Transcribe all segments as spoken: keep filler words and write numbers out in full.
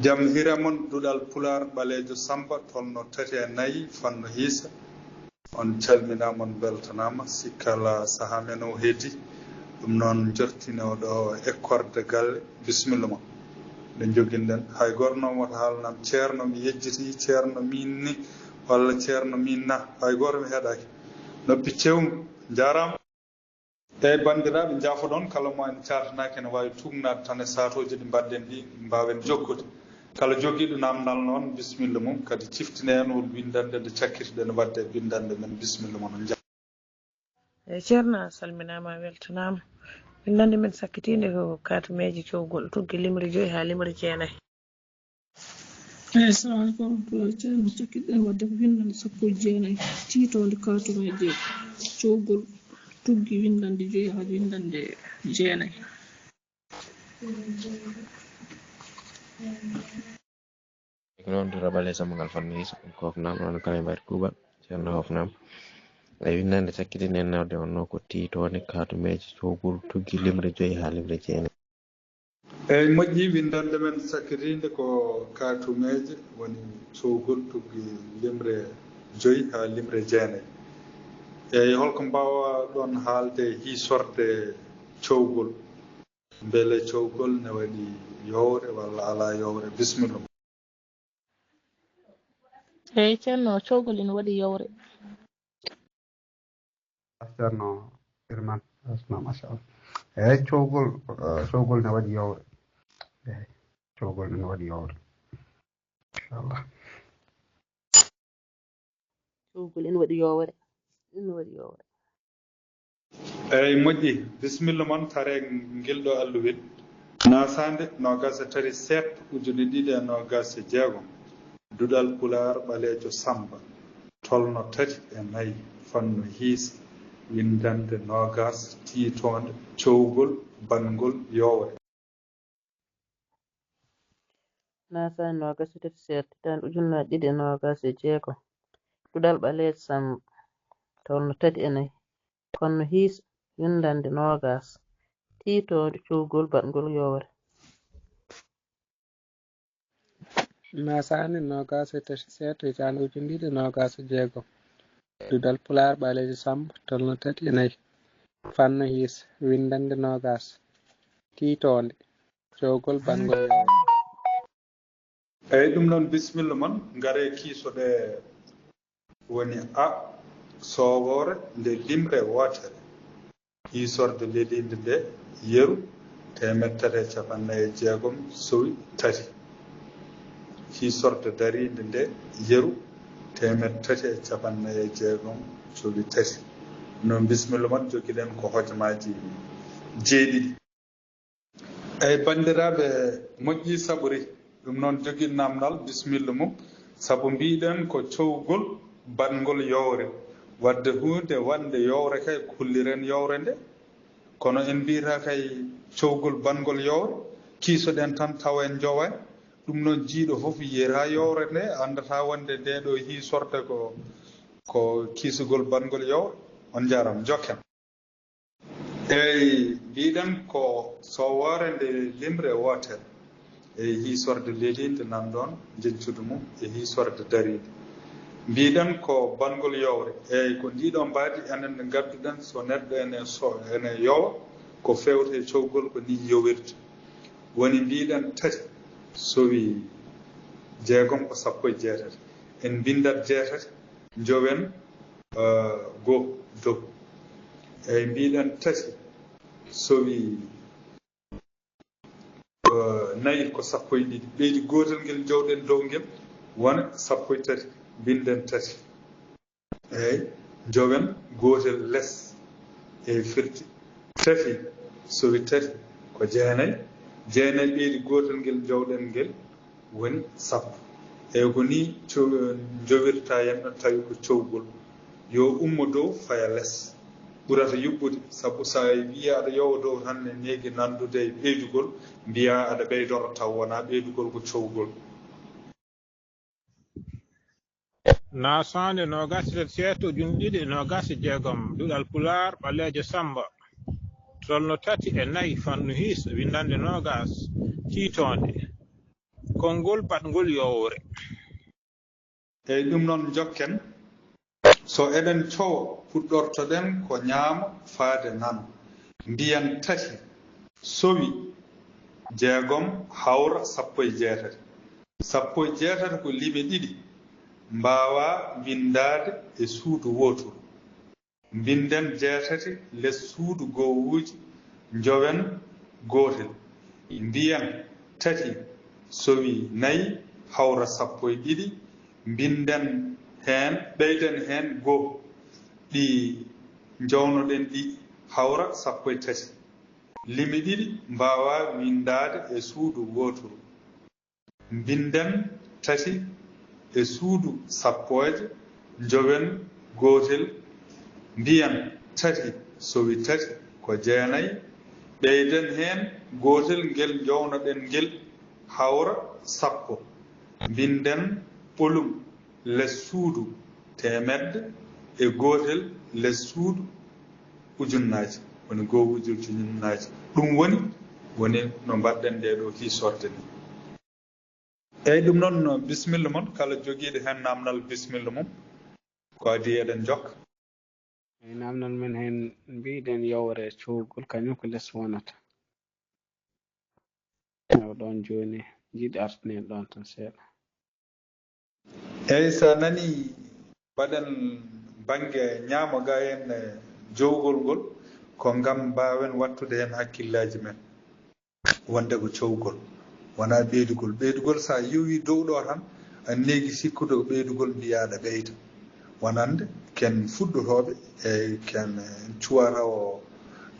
Jam hiira mon, duɗal Pulaar ɓaleejo Sammba, tolno tati e nayi, fannu hiisa. On calminaama, on mbeltanaama. Sikka alaa, sahaa men o heedi. Ɗum noon, njortine o ɗo ekkorde galle. Bisimilla ma. Nde njoginɗen. Hay gooto noon wota haalnam, "Ceerno, mi yejjitii, Ceerno, miin ni, walla Ceerno, miin na." Hay gooto mi heɗaaki. Noppi cewmi. Njaaraama. Eey, banndiraaɓe, njaafoɗon, kala mo en caatanaaki ene waawi tuugnaade tan e saatooji ɗi mbaɗɗen ɗi, mbaawen jokkude. Kala jogiiɗo naamndal noon, bisimilla mum, kadi ciftine en hol winndannde nde cakkitiɗen waɗde e binndannde men, bisimilla mon, on njaaraama. Eey, Ceerno, a salminaama, a weltanaama. Winndannde men sakkitiinde ko kaatumeeje cowgol, tuggi limre joyi haa limre jeenayi. Eey, assalamu aleykum wa rahmatullahi. Ceerno, cakkitiɗen waɗde ko winndannde sappo e jeenayi, tiitoonde kaatumeeje cowgol, tuggi winndannde joyi haa winndannde jeenayi. Ko noon, duɗal ɓaleejo Sammba ngal fannu hiisa, on koofnaama, on kala e mbaydi kuuɓal, Ceerno hoofnaama. Eey, winndannde sakkitiinde en nawde on ɗo ko tiitoonde kaatumeeje cowgol, tuggi limre joyi haa limre jeenayi. Eey, moƴƴi, winndannde men sakkitiinde ko kaatumeeje, woni cowgol, tuggi limre joyi haa limre jeenayi. Eey, holko mbaawaɗon haalde hiisorde cowgol? Mbele cowgol ne waɗi yowre walla alaa yowre? Bisimilla. Eey, Ceerno, cowgol ina waɗi yowre. Ceerno Irman, Asma, machallah. Eey, cowgol, eh, cowgol ne waɗi yowre. Eey, cowgol ne waɗi yowre. Machallah. Cowgol ina waɗi yowre. Ina waɗi yowre. Eey, moƴƴi. Bisimilla mon, tare ngel ɗo alluwel. Nasaande noogaas e tati, seet, ujunere ɗiɗi e noogaas e jeegom. Duɗal Pulaar ɓaleejo Sammba, tolno tati e nayi, fannu hiisa, winndannde noogaas, tiitoonde, cowgol, baɗngol, yowre. Nasaande noogaas e tati, seet, hitaande ujunere ɗiɗi e noogaas e jeegom. Duɗal ɓaleejo Sammba, tolno tati e nayi, fannu hiisa, winndannde noogaas, tiitoonde, cowgol, baɗngol, yowre. Nasaande noogaas e tati, seet, hitaande ujunere ɗiɗi e noogaas e jeegom. Duɗal Pulaar ɓaleejo Sammba, tolno tati e nayi, fannu hiisa, winndannde noogaas, tiitoonde, cowgol, baɗngol, yowre. Eey, ɗum noon, bisimilla mon, ngaree kiisoɗe, woni A, soowoore nde limre wootere. Hiisorde leliinde nde, yeru, teemedde tati e cappanɗe nayi e jeegom sowi tati. Hiisorde dariinde nde, yeru, teemedde tati e cappanɗe nayi e jeegom sowi tati. Noon, bisimilla mon, jogiɗen ko hojomaaji jeeɗiɗi. Eey, banndiraaɓe, moƴƴi, saɓori. Ɗum noon, jogii naamndal, bisimilla mum. Sabu mbiɗen ko cowgol baɗngol yowre. Waɗde huunde waɗnde yowre kay, kulliren yowre nde. Kono en mbiyata kay cowgol baɗngol yowre, kiisoɗen tan tawa en njowaani. Ɗum noon, jiyɗo fof yiyata yowre nde, anndata wonde nde ɗo hiisorde ko, ko kiisugol baɗngol yowre. On njaaraama, njokken. Eey, mbiɗen ko soowoore nde limre wootere, e hiisorde leliinde nan ɗoon, njeñcudu mum, e hiisorde dariinde. Mbiɗen ko baɗngol yowre, eey, ko ndiɗo mbaadi enen nde ngadduɗen, so neɗɗo ene so-, ene yowa, ko feewte e cowgol, ko nii yowirta. Woni mbiɗen tati, sowi jeegom ko sappo e jeetati. En mbinndat jeetati, njowen, eh, goo dow. Eey, mbiɗen tati, sowi, eh, nayi ko sappo e ɗiɗi. Ɓeydi gootel ngel, njowɗen dow ngel, wona sappo e tati, mbinden tati. Eey, njowen gootel les. Eey, firti tati, sowi tati ko jeenayi. Jeenayi ɓeydi gootel ngel, njowɗen ngel, woni sappo. Eey, ko nii co-, njowirta, yimɓe tawi ko cowgol. Yo ummo dow, faya les. Ɓurata yuɓɓude, sabu so a wiyii aɗa yowa dow tan, ne neegi nanndude e ɓeydugol, mbiyaa aɗa ɓeydoro, taw wonaa ɓeydugol, ko cowgol. Nasaande noogaas e tati, seeɗa ujunere ɗiɗi e noogaas e jeegom, duɗal Pulaar ɓaleejo Sammba, tolno tati e nayi, fannu hiisa, winndannde noogaas, tiitoonde. konngol baɗngol yowre. Eyi ɗum noon njokken, so eɗen cowa puɗɗortoɗen ko ñaamo faade nano. Mbiyen tati sowi jeegom hawra sappo e jeetati. Sappo e jeetati ko lime ɗiɗi mbaawaa winndaade e suudu wooturu. Mbinden jeetati les suudu goowuuji, njowen gootel. Mbiyen tati sowi nayi hawra sappo e ɗiɗi, mbinden heen, ɓeyden heen goo, ɗi njownoɗen ɗi hawra sappo e tati. Lime ɗiɗi mbaawaa winndaade e suudu wooturu. Mbinden tati e suudu sappooje, njowen gootel, mbiyen tati sowi tati ko jeenayi, ɓeyden heen gootel ngel njownoɗen ngel hawra sappo, mbinden ɓolum les suudu teemedde e gootel les suudu ujunnaaji, woni goowuuji ujunnaaji. Ɗum woni, woni no mbaɗɗen ndee ɗoo hiisorde nii. Eyi ɗum noon, bisimilla mon, kala jogiiɗo heen naamnal bisimilla mum, ko adii eɗen njokka. Eyi naamnal men heen mbiɗen yowre cowgol kañum ko les wonata. Ewa ɗoon jooni jiɗi artinen ɗoon tan seeɗa. Eyi so a nanii mbaɗen bannge ñaamo ga en jowgol ngol ko ngam mbaawen waɗtude heen hakkillaaji men. Wonde ko cowgol wonaa ɓeydugol. Ɓeydugol so a yowii dow ɗoo tan a neegi sikkude ko ɓeydugol mbiyaa aɗa ɓeyda. Wonande ken fuɗɗotooɓe e ken cuwata o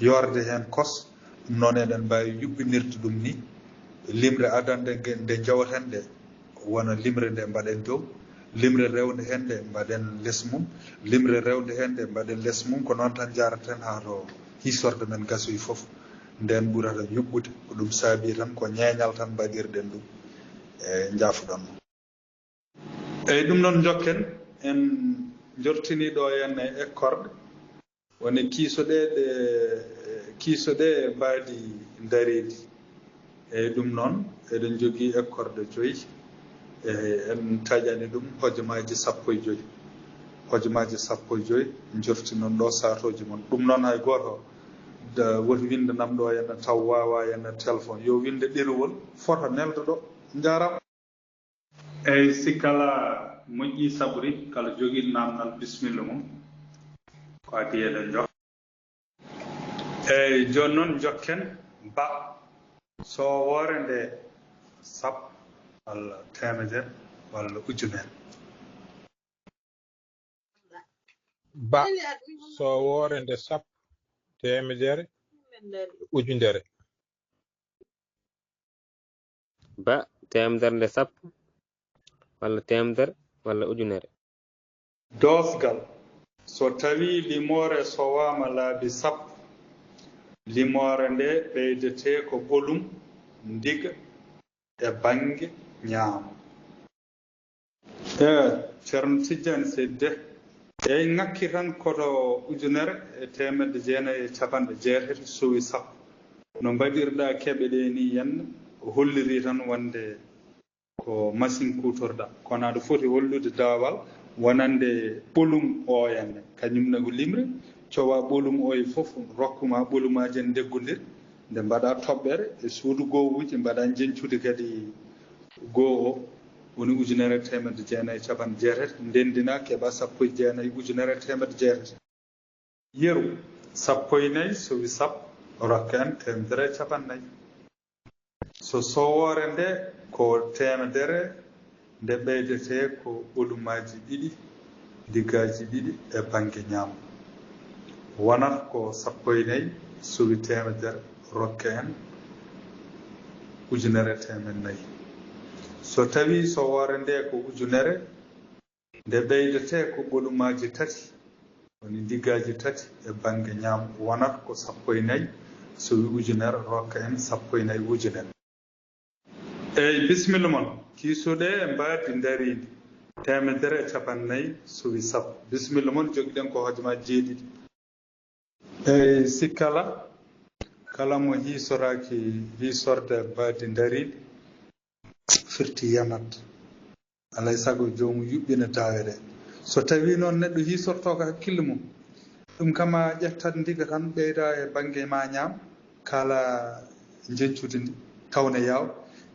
yoorde heen kos, ɗum noon eɗen mbaawi yuɓɓinirde ɗum nii. Limre adannde nde njawaten nde wona limre nde mbaɗen dow, limre rewnde heen nde mbaɗen les mum, limre rewnde heen nde mbaɗen les mum, ko noon tan njaaraten haa to hiisorde men gasoyi fof. Ndeen ɓurata yuɓɓude, ko ɗum saabii tan ko ñeeñal tan mbaɗirɗen ɗum. E njaafoɗon mo. Eyi ɗum noon njokken, en njortini ɗo heen e ekkorɗe, woni kiisoɗe ɗe, kiisoɗe e mbaadi ndariindi. Eyi ɗum noon eɗen njogii ekkorɗe joyi, e en taƴani ɗum hojomaaji sappo e joyi. Hojomaaji sappo e joyi njorti noon ɗo saatooji mon. Ɗum noon hay gooto woti winnde nam ɗo henna taw waawaa henna téléphone. Yo winnde ɗerewol fota nelda ɗo. Njaaraama. Eyi si kala moƴƴi saɓori kala jogiiɗo naamnal bisimilla mum. Ko adii eɗen njokka. Eyi jooni noon njokken ba soowoore nde sappo walla teemedere walla ujunere. Ba soowoore nde sappo, teemedere, ujunere. Ba teemedere nde sappo walla teemedere walla ujunere. Doosgal, so tawii limoore sowaama laabi sappo, limoore ndee ɓeydetee ko ɓolum, ndiga e bannge ñaamo. Eey, Ceerno Tijjaani Seydi Deh, eey ŋakki tan koto ujunere e teemedde jeenayi e capanɗe jeetati sowi sappo. No mbaɗirɗaa keɓe ɗee nii henna, o hollirii tan wonde ko masiŋ kuutorɗaa, kono aɗa foti hollude daawal wonande ɓolum oo henna, kañum ne ko limre, cowaa ɓolum oo e fof, rokku maa ɓolumaaji en ndeggondir, nde mbaɗaa toɓɓere e suudu goowuuji, mbaɗaa njeñcude kadi goo oo, woni ujunere e teemedde jeenayi e capanɗe jeetati, ndenndinaa keɓaa sappo e jeenayi ujunere e teemedde jeetati. Yeru, sappo e nayi sowi sappo, rokka en teemedere e capanɗe nayi. So soowoore ndee ko teemedere, nde ɓeydetee ko ɓolumaaji ɗiɗi, ndiggaaji ɗiɗi e bannge ñaamo, wonata ko sappo e nayi sowi teemedere, rokka en ujunere e teemedde nayi. So tawii soowoore ndee ko ujunere, nde ɓeydetee ko ɓolumaaji tati, woni ndiggaaji tati e bannge ñaamo, wonata ko sappo e nayi, sowi ujunere, rokka en sappo e nayi ujunere. Eey, bisimilla mon, kiisuɗe e mbaadi ndariindi, teemedere e capanɗe nayi sowi sappo. Bisimilla mon, jogiɗen ko hojomaaji jeeɗiɗi. Eey, si kala, kala mo hiisoraaki hiisorde mbaadi ndariindi, firti yanat. Alay sago joomum yuɓɓina daawe ɗe. So tawii noon neɗɗo hiisortoo ko hakkille mum, ɗum kam a ƴettat ndiga tan ɓeyda e bannge ma ñaam, kala njeñcude ndi, tawne yaaw,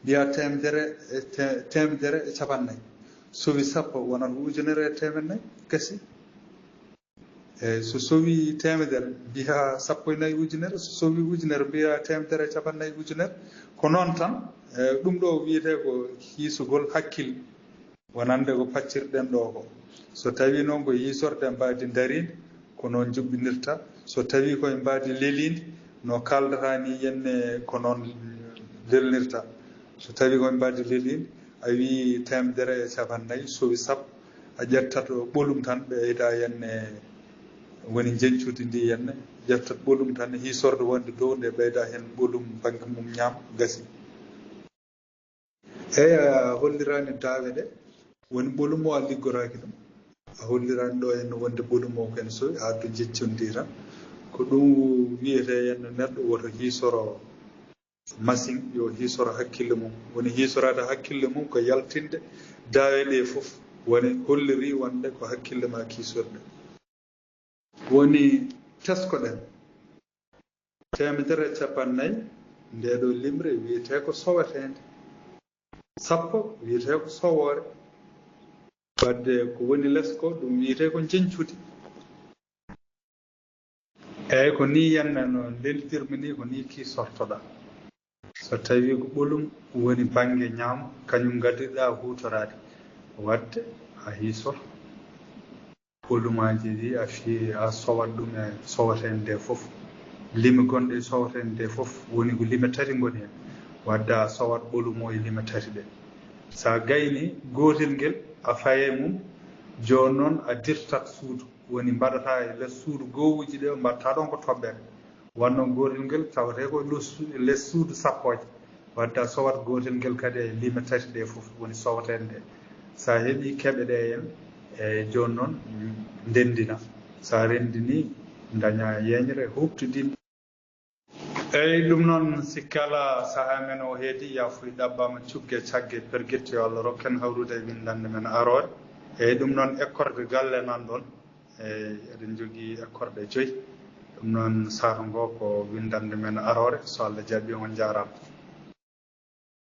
mbiya teemedere e te-, teemedere e capannay. Sowi sappo, wonata ko ujunere e teemedde nay, gasi. Eeyi, so sowii teemedere, mbiyaa sappo e nayi ujunere, so sowii ujunere, mbiyaa teemedere e capannay ujunere. Ko noon tan, eeyi, ɗum ɗo wiyetee ko hiisugol hakkille, wonande ko paccirɗen ɗo ko. So tawii noon ko hiisorde mbaadi ndariindi, ko noon njuɓɓinirta. So tawii koye mbaadi leliindi, no kaaldata ni yenne, ko noon lelnirta. So tawii koye mbaadi leliindi, a wii teemedere e capannay, sowi sappo, a ƴettat ɓolum tan, ɓeyda heen e woni njeñcuudi ndi heen, ƴettat ɓolum tan, hiisorde wonde dow nde, ɓeyda heen ɓolum bannge mum ñaam, gasi. Eeyi, a holliraani daawe ɗe, woni ɓolum o a liggoraaki ɗum. A holliraani ɗo heen wonde ɓolum o ko en sowi, haa to njeñcuudi ndi tan. Ko ɗum wiyetee heen neɗɗo woto hiisoro masiŋ, yo hiisoro hakkille mum. Woni hiisoraade hakkille mum ko yaltinde daawe ɗe fof, woni holliri wonde ko hakkille ma kiisorɗe. Woni teskoɗen. Teemedere e capannay, nde ɗo limre wiyetee ko soweteende. Sappo wiyetee ko sowoore. Wadde ko woni les ko, ɗum wiyetee ko njeñcuudi. Eeyi, ko nii yenne no leldirmi nii, ko nii kiisortoɗaa. So tawii ko ɓolum woni bannge ñaamo, kañum ngaddirɗaa huutoraade. Wadde a hiisoto ɓolumaaji ɗi, a fi-, a sowat ɗum e soweteende nde fof. Lime gonɗe e soweteende nde fof, woni ko lime tati ngoni heen. Wadde a sowat ɓolum o e lime tati ɗe. So a gaynii gootel ngel, a fayay mum, jooni noon a dirtat suudu. Woni mbaɗataa e les suudu goowuuji ɗe, mbaɗataa ɗoon ko toɓɓere. Wonno gootel ngel tawetee ko les su-, les suudu sappooje. Wadde a sowat gootel ngel kadi e lime tati ɗe fof, woni soweteende nde. So a heɓii keɓe ɗe heen, e jooni noon, ndenndina. So a renndinii, ndañaa yeeñre huuɓtidinde. Eeyi, ɗum noon, si kala sahaa men o heedi, yaafuy ɗabbaama cugge cagge pergitte, yo Allah rokku en hawrude e winndannde men aroore. Eeyi, ɗum noon, ekkorde galle nan ɗoon. Eeyi, eɗen njogii ekkorde joy. Ɗum noon, sahaa ngo ko winndannde men aroore, so Allah jaɓii, on njaaraama.